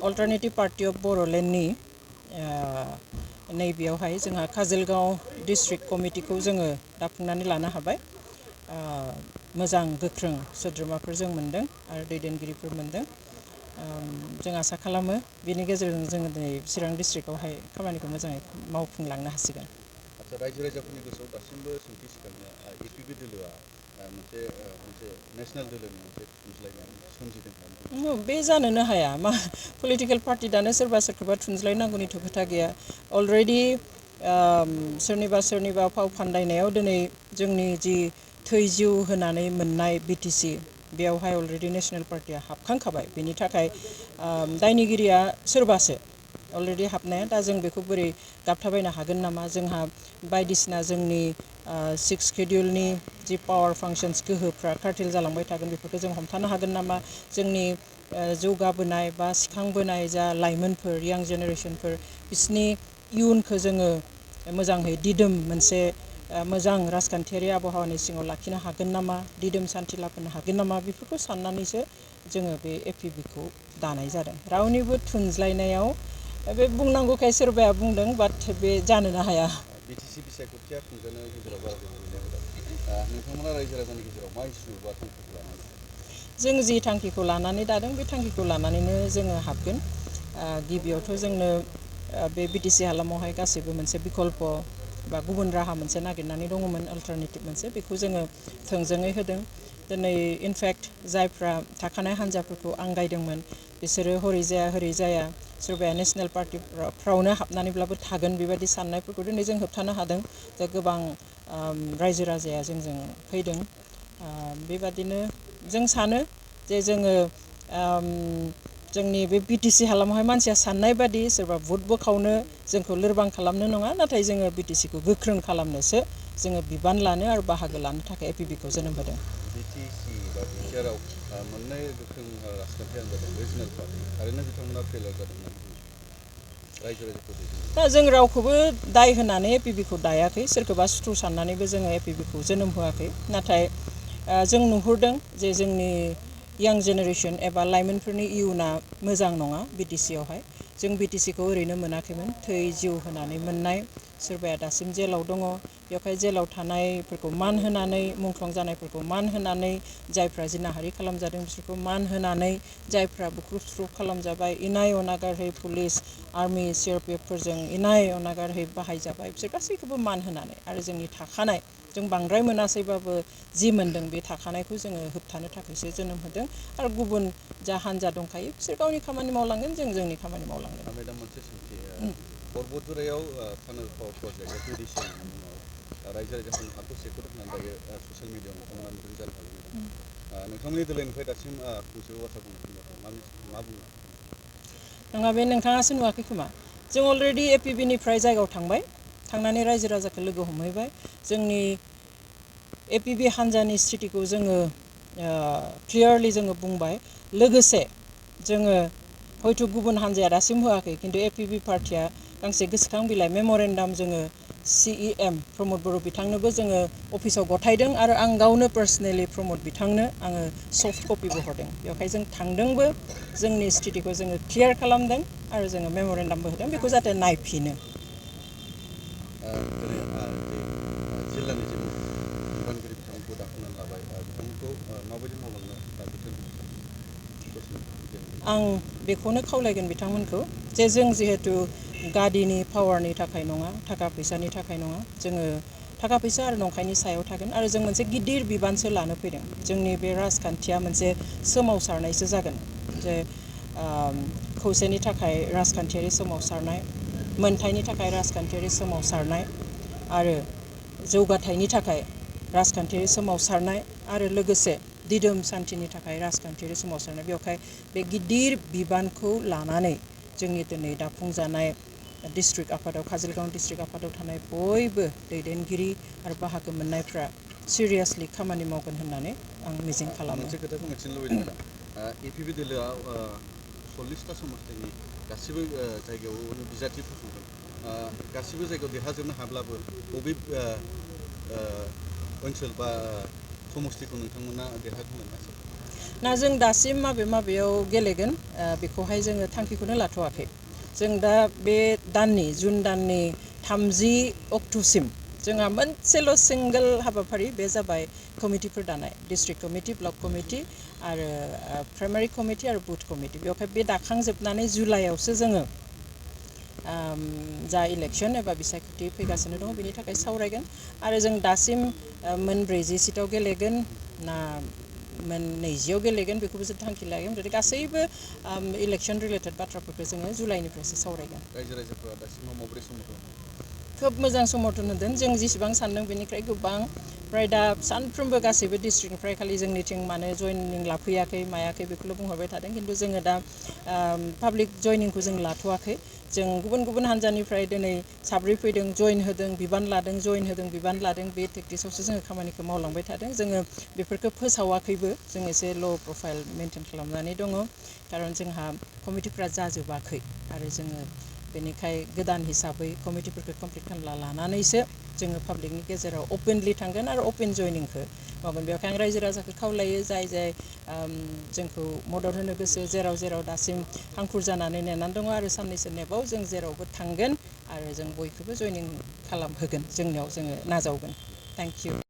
Alternative party of बर'लेण्डनि नैबेयावहाय जोंहा Kajalgaon district कमिटिखौ जोङो दाफुंनानै लानो हाबाय मोजां गोख्रों सोद्रोमाफोर जों मोनदों आरो दैदेनगिरिफोर मोनदों जों आसा खालामो बेनि गेजेरजों जोङो दिनै चिरां डिस्ट्रिक्टआवहाय खामानिखौ मोजाङै मावफुंलांनो हासिगोन। आচ্ছা रायजो राजाफोरनि गोसोआव दासिमबो सोंथि सिखांनो एपिबि दोलोआ मोनसे नेशनेल दोलोनि मोनसे थुनज्लायनाय सोमजिदों बे जानोनो हाया मा पलिटिकेल पार्टि दानो सोरबा सोरखौबा थुनज्लायनांगौनिथ' खोथा गैया अलरेडि सोरनिबा फाव फान्दायनायाव दिनै जोंनि जि थै जिउ होनानै मोननाय बिटिसि बेयावहाय अलरेडि नेशनेल पार्टिया हाबखांखाबाय बेनि थाखाय दायनिगिरिया सोरबासो अलरेडि हाबनाया दा जों बेखौ बोरै गाबथाबायनो हागोन नामा जोंहा बायदिसिना जोंनि सिक्स शेड्युलनि जि पावार फांसन्स गोहोफ्रा कार्टेल जालांबाय थागोन बेफोरखौ जों हमथानो हागोन नामा जोंनि जौगाबोनाय बा सिखांबोनाय जा लाइमोनफोर यां जेनेरेसनफोर बिसोरनि इयुनखौ जोङो मोजाङै दिदोम मोनसे मोजां राजखान्थियारि आबहावानि सिङाव लाखिनो हागोन नामा दिदोम सान्थि लाबोनो हागोन नामा बेफोरखौ साननानैसो जोङो बे एपिबिखौ दानाय जादों रावनिबो थुनज्लायनायाव बे बुंनांगौखाय सोरबाया बुंदों बाट बे जानोनो हाया। बिटिसि बिसायख'थिया खुंजानो गेजेराव बारा गोबाव गैलिया नोंथांमोना रायजो राजानि गेजेराव मा इसु बा थांखिखौ लानानै जों जि थांखिखौ लानानै दादों बे थांखिखौ लानानैनो जोङो हाबगोन गिबियावथ' जोंनो बे बिटिसि हालामावहाय गासैबो मोनसे बिकल्प बा गुबुन राहा मोनसे नागिरनानै दङमोन अल्टारनेटिभ मोनसे बेखौ जोङो थोंजोङै होदों दिनै इनफेक्ट जायफ्रा थाखानाय हान्जाफोरखौ आंगायदोंमोन बिसोरो हरै जाया सोरबाया नेशनेल पार्टिफ्रावनो हाबनानैब्लाबो थागोन बेबायदि साननायफोरखौ दिनै जों होबथानो हादों जे गोबां रायजो राजाया जोंजों फैदों बेबादिनो जों सानो जे जोङो जोंनि बे बिटिसि हालामावहाय मानसिया साननाय बादि सोरबा भट बोखावनो जोंखौ लोरबां खालामनो नङा नाथाय जोङो बिटिसिखौ गोख्रों खालामनोसो जोङो बिबान लानो आरो बाहागो लानो थाखाय एपिबिखौ जोनोम होदों। बिटिसि बा बिटिआरआव मोननै गोख्रों राजखान्थि हान्जा दं रिजनेल पार्टि थारैनो बिथांमोना फेलार जादों होननानै रायजो राजाखौ दैदेननो दा जों रावखौबो दाय होनानै एपिबिखौ दायाखै सोरखौबा सुथुर साननानैबो जोङो एपिबिखौ जोनोम होआखै नाथाय जों नुहुरदों जे जोंनि यां जेनेरेसन एबा लाइमोनफोरनि इयुना मोजां नङा बिटिसियावहाय जों बिटिसिखौ ओरैनो मोनाखैमोन थै जिउ होनानै मोननाय सोरबाया दासिम जेलाव दङ बेवहाय जेलाव थानायफोरखौ मान होनानै मुंख्लं जानायफोरखौ मान होनानै जायफ्रा जिनाहारि खालामजादों बिसोरखौ मान होनानै जायफ्रा बुख्रुब सुख्रुब खालामजाबाय इनाय अनागारै पुलिस आर्मि सिआरपिएफफोरजों इनाय अनागारै बाहायजाबाय बिसोर गासैखौबो मान होनानै आरो जोंनि थाखानाय जों बांद्राय मोनासैबाबो जि मोनदों बे थाखानायखौ जोङो होबथानो थाखायसो जोनोम होदों आरो गुबुन जा हान्जा दंखायो बिसोर गावनि खामानि मावलांगोन जों जोंनि खामानि मावलांगोन। मेडाम मोनसे सोंथि परबतजरायाव टानेल पावार प्रजेक्ट जुडिसिएलनि मुङाव रायजो राजाफोरनि हाखौ सेख'दों होननानै दायो ससियेल मिडियाआव नोंथांमोना नुदों जानो हागौ नोंथांमोननि दोलोनिफ्राय दासिम फंसेबो बाथ्रा बुंनो फिनजायाखै मा बुङो नङा बे नोंथाङासो नुवाखै खोमा जों अलरेडि एपिबिनिफ्राय जायगायाव थांबाय थांनानै रायजो राजाखौ लोगो हमहैबाय जोंनि एपिबि हान्जानि स्थितिखौ जोङो क्लियारलि जोङो बुंबाय लोगोसे जोङो हयथ' गुबुन हान्जाया दासिम होआखै खिन्थु एपिबि पार्टिया गांसे गोसोखां बिलाइ मेम'रेन्डाम जोङो CEM प्रमद बर' बिथांनोबो जोङो अफिसाव गथायदों आरो आं गावनो पार्सनेलि प्रमद बिथांनो आङो सफ्ट कपिबो हरदों बेवहाय जों थांदोंबो जोंनि स्थितिखौ जोङो क्लियार खालामदों आरो जोङो मेम'रेन्डामबो होदों बेखौ जाहाथे नायफिनो जिल्लानि जे बिबानगिरि बिथांमोनखौ दाफुंनानै लाबाय बिथांमोनखौ माबायदि मावलांनो बिथोन होनो सानो आं बेखौनो खावलायगोन बिथांमोनखौ जे जों जिहेथु गादिनि पावारनि थाखाय नङा थाखा फैसानि थाखाय नङा जोङो थाखा फैसा आरो नंखायनि सायाव थागोन आरो जों मोनसे गिदिर बिबानसो लानो फैदों जोंनि बे राजखान्थिया मोनसे सोमावसारनायसो जागोन जे खौसेनि थाखाय राजखान्थियारि सोमावसारनाय मोनथायनि थाखाय राजखान्थियारि सोमावसारनाय आरो जौगाथायनि थाखाय राजखान्थियारि सोमावसारनाय आरो लोगोसे दिदोम सान्थिनि थाखाय राजखान्थियारि सोमावसारनाय बेवहाय बे गिदिर बिबानखौ लानानै जोंनि दिनै दाफुंजानाय डिस्ट्रिक्ट आफादाव काजलगांव डिस्ट्रिक्ट आफादाव थानाय बयबो दैदेनगिरि आरो बाहागो मोननायफ्रा सिरियासलि खामानि मावगोन होननानै आं मिजिं खालामो। मोनसे खोथाखौ मिथिनो लुबैदों मेडाम एपिबि दोलोआ 40टा समस्तिनि गासिबो जायगायावनो बिजाथि फसंदों गासिबो जायगायाव देरहाजोबनो हाब्लाबो बबे ओनसोल बा समस्तिखौ नोंथांमोना देरहागोन होननानै आसा खालामो ना जों दासिम माबेयाव गेलेगोन बेखौहाय जोङो थांखिखौनो लाथ'वाखै जों दा बे दाननि जुन दाननि 30 अक्ट'सिम जोंहा मोनसेल' सिंगोल हाबाफारि बे जाबाय कमिटिफोर दानाय डिस्ट्रिक्ट कमिटि ब्लक कमिटि आरो प्राइमारि कमिटि आरो बुथ कमिटि बेवहाय बे दाखांजोबनानै जुलाइआवसो जोङो जा इलेक्सन एबा बिसायख'थि फैगासिनो दङ बेनि थाखाय सावरायगोन आरो जों दासिम मोन 40 सिटाव गेलेगोन ना मोन 20आव गेलेगोन बेखौबो जों थांखि लागोन जुदि गासैबो इलेक्सन रिलेटेड बाथ्राफोरखौ जोङो जुलाइनिफ्रायसो सावरायगोन रायजो-राजाफोरा दासिमाव माबोरै समर्थन खोब मोजां समर्थन होदों जों जेसेबां सानदों बेनिफ्राय गोबां ओमफ्राय दा सानफ्रोमबो गासैबो डिस्ट्रिक्टनिफ्राय खालि जोंनिथिं मानो जयनिं लाफैयाखै मायाखै बेखौल' बुंहरबाय थादों खिन्थु जोङो दा पाब्लिक जयनिंखौ जों लाथ'वाखै जों गुबुन हान्जानिफ्राय दिनै साब्रै फैदों जइन होदों बिबान लादों जइन होदों बिबान लादों बे टेक्टिक्सआवसो जोङो खामानिखौ मावलांबाय थादों जोङो बेफोरखौ फोसावाखैबो जों एसे ल' प्रफाइल मेनटेन खालामनानै दङ खारन जोंहा कमिटिफ्रा जाजोबाखै आरो जोङो बेनिखाय गोदान हिसाबै कमिटिफोरखौ कमप्लिट खालामना लानानैसो जोङो पाब्लिकनि गेजेराव अपेनलि थांगोन आरो अपेन जयनिंखौ मावगोन बेवहाय आं रायजो राजाखौ खावलायो जाय जोंखौ मदद होनो गोसो जेराव दासिम हांखुर जानानै नेनानै दङ आरो साननैसो नेबाव जों जेरावबो थांगोन आरो जों बयखौबो जयनिं खालामहोगोन जोंनियाव जोङो नाजावगोन थेंक इउ